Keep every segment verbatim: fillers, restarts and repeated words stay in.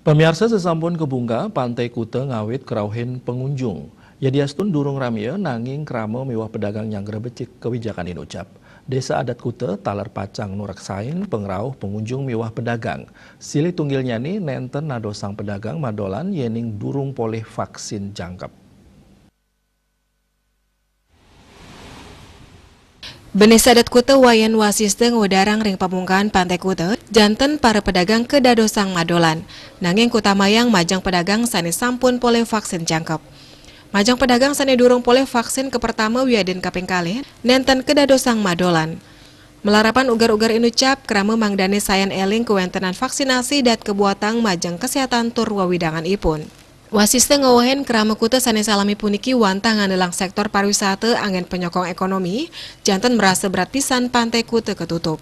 Pamiarsa, sasampun kabungkah, Pantai Kuta ngawit kerauhin pengunjung. Yadiastun durung ramia, nanging krama miwah pedagang nyanggra becik kawijakan inucap. Desa Adat Kuta taler pacang nureksain pangrauh pengunjung miwah pedagang. Silih tunggilnyane nenten nadosang pedagang madolan yening durung polih vaksin jangkep. Bendesa Adat Kuta Wayan Wasista ngwedarang ring pamungkahan Pantai Kuta, janten para pedagang kadadosang madolan, nanging kutamayang majeng pedagang sane sampun polih vaksin jangkep. Majeng pedagang sane durung polih vaksin kapertama wiadin kaping kalih, nenten kadadosang madolan. Malarapan uger-uger inucap, krama mangdane sayan eling kawentenan vaksinasi dhat kabuatang majeng kesehatan tur wewidanganipun. Wasista ngwewehin krama kuta sane salami puniki wantah ngandelang sektor pariwisata anggen penyokong ekonomi, janten merasa berat pisan Pantai Kuta katutup.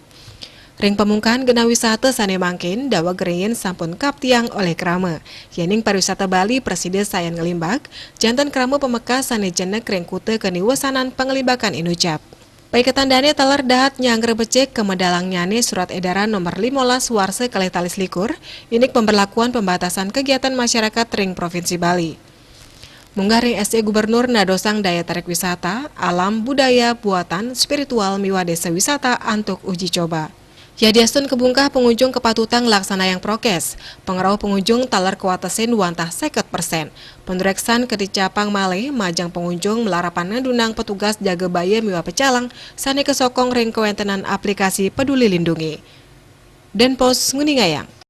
Ring pamungkahan genah wisata sane mangkin, daweg riin sampun kaptiang olih krama. Yening pariwisata Bali prasida sayan nglimbak, janten krama pamekas sane jenek ring kuta keni wesanan panglimbakan inucap. Paiketan dane taler dahat nyanggra becik kamedalangnyané Surat Edaran Nomor limolas Warsa kalih tali selikur, indik pemberlakuan pembatasan kegiatan masyarakat ring Provinsi Bali. Munggah ring S E Gubernur nadosang daya tarik wisata, alam, budaya, buatan, spiritual, miwah desa wisata antuk uji coba. Yadiastun kabungkah pengunjung kapatutang laksanayang prokes, pangrauh pengunjung taler kawatesin wantah seket persen. Panureksan katicapang malih majeng pengunjung malarapan nadunang petugas jaga baya miwah pecalang sane kasokong ring kawentenan aplikasi Peduli Lindungi. Denpos nguningayang.